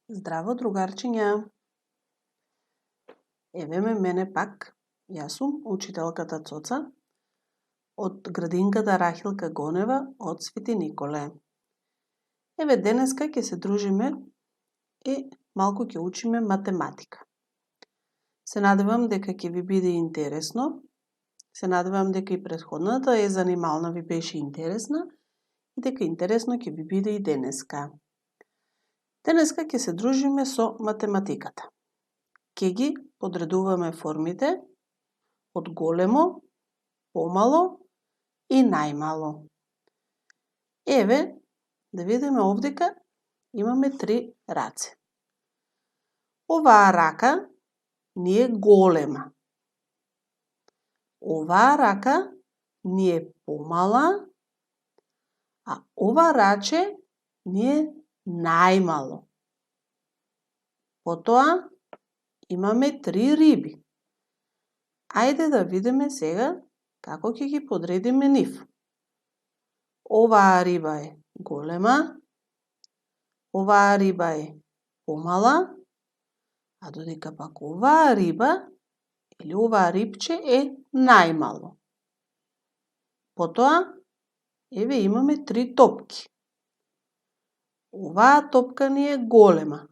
Здраво, другарчиња! Еве ме мене пак. Јас сум учителката Цоца од градинката Рахилка Гонева од Свети Николе. Еве денеска ќе се дружиме и малку ќе учиме математика. Се надевам дека ќе ви биде интересно. Се надевам дека и претходната занимална ви беше интересна и дека интересно ќе ви биде и денеска. Денеска ќе се дружиме со математиката. Ќе ги подредуваме формите од големо, помало и најмало. Еве, да видиме овдека имаме 3 раце. Оваа рака ни е голема. Оваа рака ни е помала, а ова раче ни е најмало. Потоа имаме 3 риби. Ајде да видиме сега како ќе ги подредиме нив. Оваа риба е голема, оваа риба е помала, а додека пак оваа риба или оваа рибче е најмало. Потоа, еве имаме 3 топки. Оваа топка ни е голема.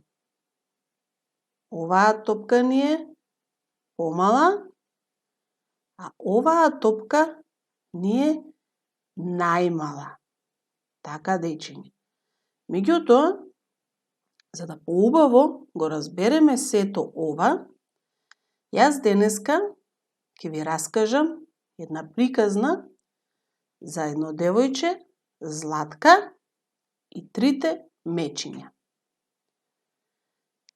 Оваа топка ни е помала, а оваа топка ни е најмала. Така, дечиња. Меѓутоа, за да поубаво го разбереме сето ова, јас денеска ќе ви раскажам една приказна за едно девојче, Златка и 3 мечиња.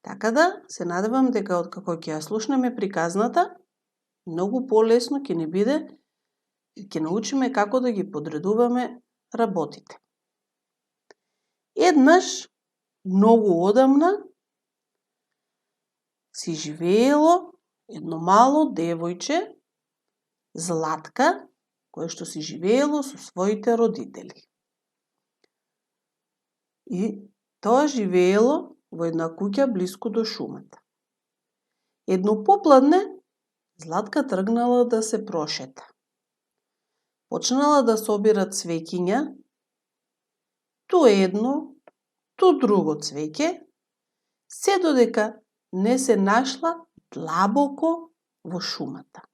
Така да, се надевам дека откако ќе ја слушнеме приказната, многу полесно ќе ни биде и ќе научиме како да ги подредуваме работите. Еднаш, многу одамна, си живеело едно мало девојче, Златка, кое што си живеело со своите родители. И тоа живеело во една куќа блиску до шумата. Едно попладне, Златка тргнала да се прошета. Почнала да собира цвеќиња, ту едно, ту друго цвеќе, се додека не се нашла длабоко во шумата.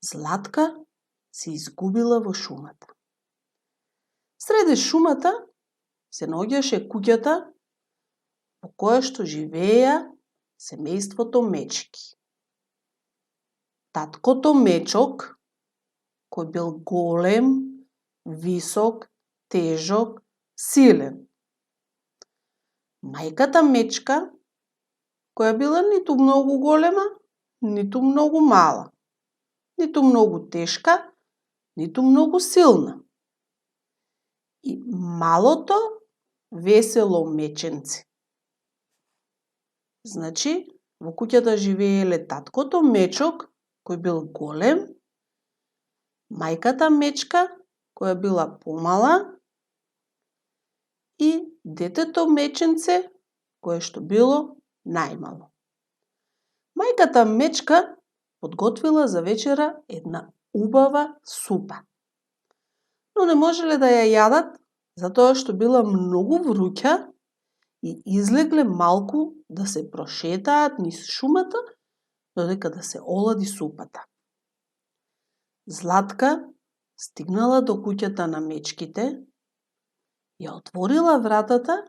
Златка се изгубила во шумата. Среде шумата се наоѓаше куќата во која што живееја семејството Мечки. Таткото Мечок, кој бил голем, висок, тежок, силен. Мајката Мечка, која била ниту многу голема, ниту многу мала, ниту многу тешка, ниту многу силна. И малото весело меченце. Значи, во куќата живееле таткото Мечок, кој бил голем, мајката Мечка, која била помала, и детето Меченце, кое што било најмало. Мајката Мечка подготвила за вечера една убава супа. Но не можеле да ја јадат, затоа што била многу вруќа и излегле малку да се прошетаат низ шумата, додека да се олади супата. Златка стигнала до куќата на Мечките, ја отворила вратата,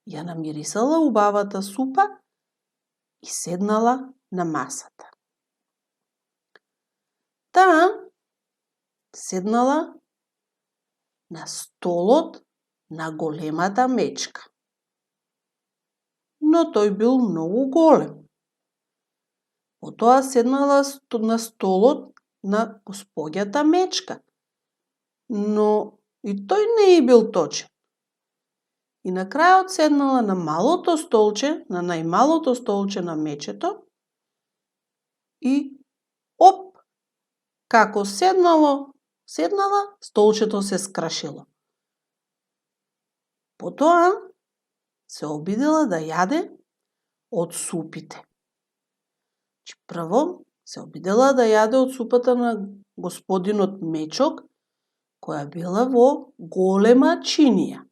ја намирисала убавата супа и седнала на масата. Таа седнала на столот на големата Мечка. Но тој бил многу голем. Потоа седнала на столот на господјата Мечка. Но и тој не и бил точен. И на крајот седнала на малото столче, на најмалото столче на мечето и оп, како седнала, столчето се скршило. Потоа се обидела да јаде од супите. Прво се обидела да јаде од супата на господинот Мечок, која била во голема чинија.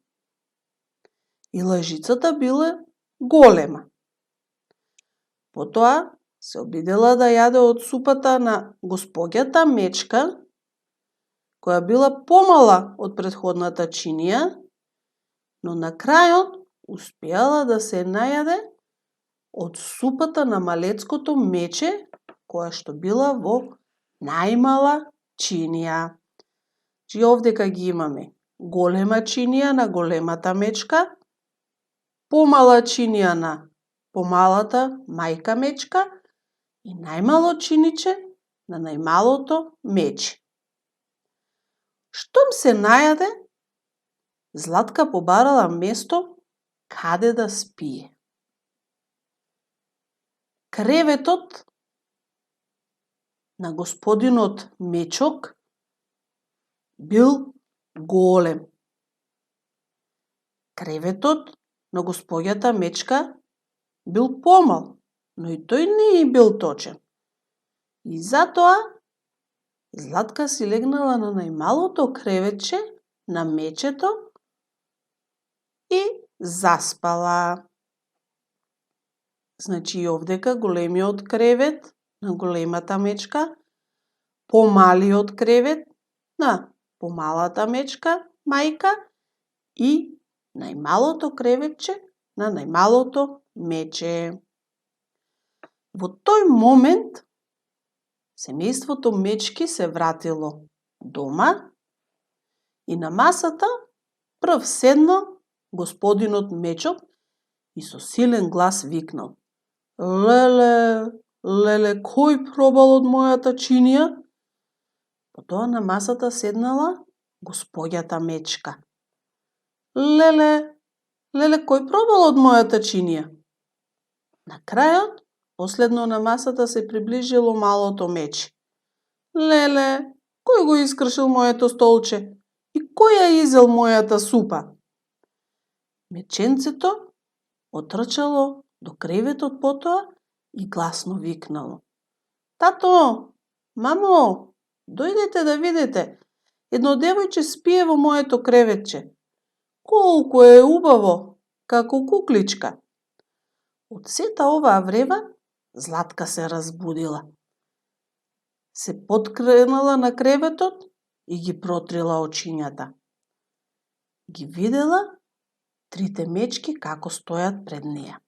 И лажицата била голема. Потоа се обидела да јаде од супата на госпоѓата Мечка, која била помала од претходната чинија, но на крајот успеала да се најаде од супата на малецкото мече, која што била во најмала чинија. Чи овдека ги имаме голема чинија на големата мечка, помала чинија на помалата мајка мечка и најмало чиниче на најмалото мече. Штом се најаде, Златка побарала место каде да спие. Креветот на господинот Мечок бил голем. Креветот на госпоѓата Мечка бил помал, но и тој не бил точен. И затоа Златка си легнала на најмалото креветче на мечето и заспала. Значи и овдека големиот кревет на големата мечка, помалиот кревет на помалата мечка, мајка и најмалото креветче на најмалото мече. Во тој момент семејството Мечки се вратило дома и на масата прв седнал господинот Мечок и со силен глас викнал: "Леле, леле, кој пробал од мојата чинија?" Потоа на масата седнала госпоѓата Мечка. "Леле, леле, кој пробал од мојата чинија?" На крајот, последно на масата се приближило малото мече. "Леле, кој го искршил моето столче? И кој ја изел мојата супа?" Меченцето отрчало до креветот потоа и гласно викнало: "Тато, мамо, дојдете да видите, едно девојче спие во моето креветче. Колку е убаво, како кукличка." Од сета оваа врева, Златка се разбудила. Се поткренала на креветот и ги протрила очињата. Ги видела трите мечки како стојат пред неја.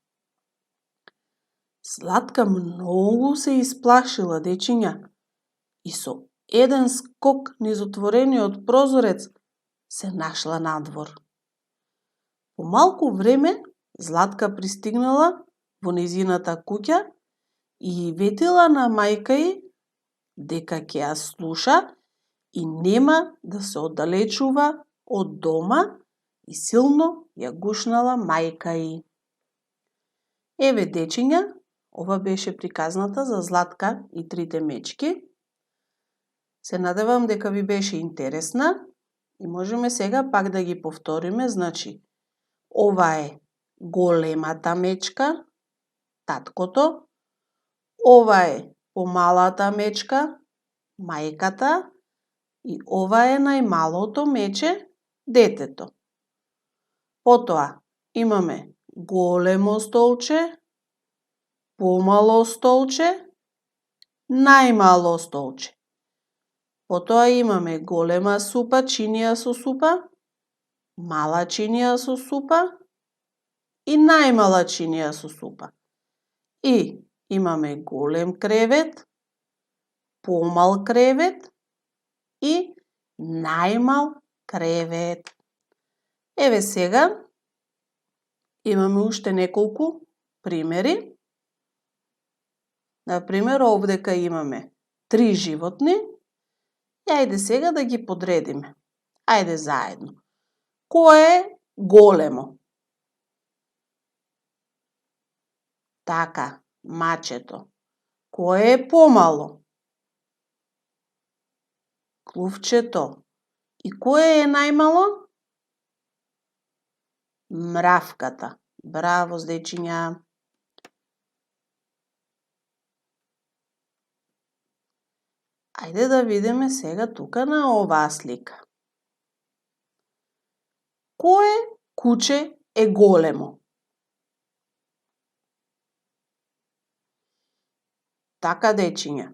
Златка многу се исплашила, дечиња, и со еден скок низ отворениот прозорец се нашла надвор. По малку време Златка пристигнала во нејзината куќа и ветила на мајка ѝ дека ќе ја слуша и нема да се оддалечува од дома, и силно ја гушнала мајка ѝ. Еве, дечиња, ова беше приказната за Златка и трите мечки. Се надевам дека ви беше интересна и можеме сега пак да ги повториме. Значи, ова е големата мечка, таткото, ова е помалата мечка, мајката, и ова е најмалото мече, детето. Потоа имаме големо столче, помало столче, најмало столче. Потоа имаме голема супа, чинија со супа, мала чинија со супа и најмала чинија со супа. И имаме голем кревет, помал кревет и најмал кревет. Еве сега имаме уште неколку примери. Например, овдека имаме 3 животни. И ајде сега да ги подредиме. Ајде заедно. Кое е големо? Така, мачето. Кое е помало? Клувчето. И кое е најмало? Мравката. Браво, дечиња. Ајде да видиме сега тука на оваа слика. Кое куче е големо? Така, дечиња.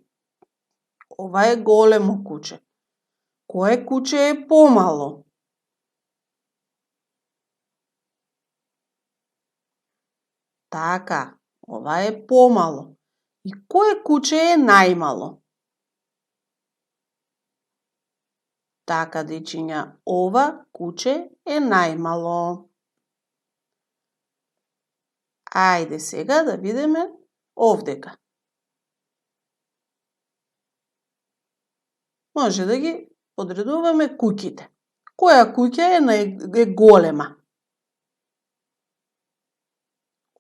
Ова е големо куче. Кое куче е помало? Така, ова е помало. И кое куче е најмало? Така, дечиња, ова куче е најмало. Ајде сега да видиме овдека. Може да ги подредуваме куќите. Која куќа е голема?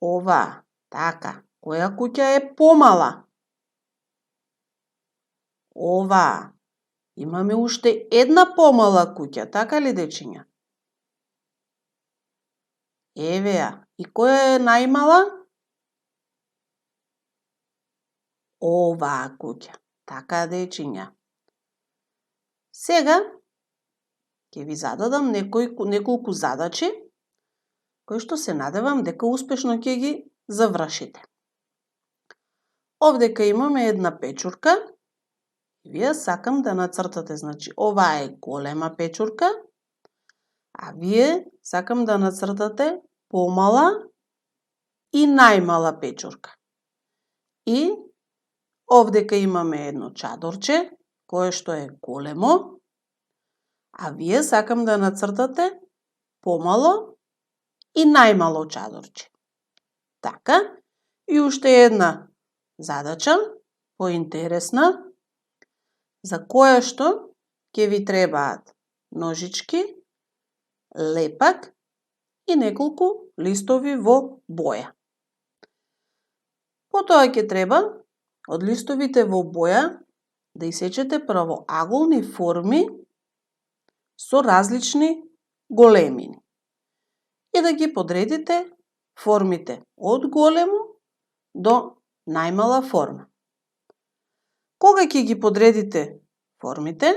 Ова, така. Која куќа е помала? Ова. Имаме уште една помала куќа, така ли, дечиња? Еве ја. И која е најмала? Оваа куќа. Така, дечиња. Сега ќе ви зададам неколку задачи кои што се надевам дека успешно ќе ги завршите. Овдека имаме една печурка. Вие сакам да нацртате, значи оваа е голема печурка, а вие сакам да нацртате помала и најмала печурка. И овдека имаме едно чадорче кое што е големо, а вие сакам да нацртате помало и најмало чадорче. Така, и уште една задача, поинтересна, за која што ќе ви требаат ножички, лепак и неколку листови во боја. Потоа ќе треба од листовите во боја да исечете правоаголни форми со различни големини и да ги подредите формите од големо до најмала форма. Кога ќе ги подредите формите,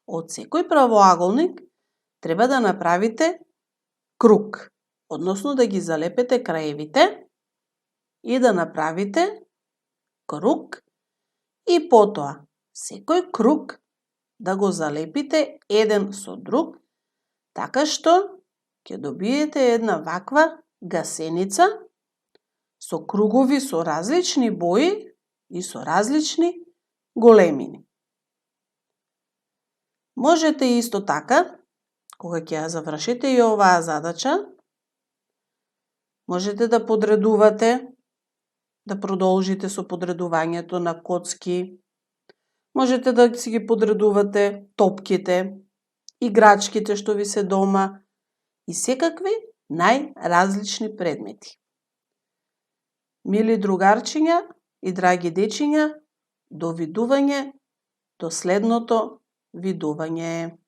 од секој правоаголник треба да направите круг, односно да ги залепете краевите и да направите круг и потоа секој круг да го залепите еден со друг, така што ќе добиете една ваква гасеница со кругови со различни бои и со различни големини. Можете исто така, кога ќе ја завршите и оваа задача, можете да подредувате, да продолжите со подредувањето на коцки, можете да си ги подредувате топките, играчките што ви се дома и секакви најразлични предмети. Мили другарчиња и драги дечиња, до видување, до следното видување.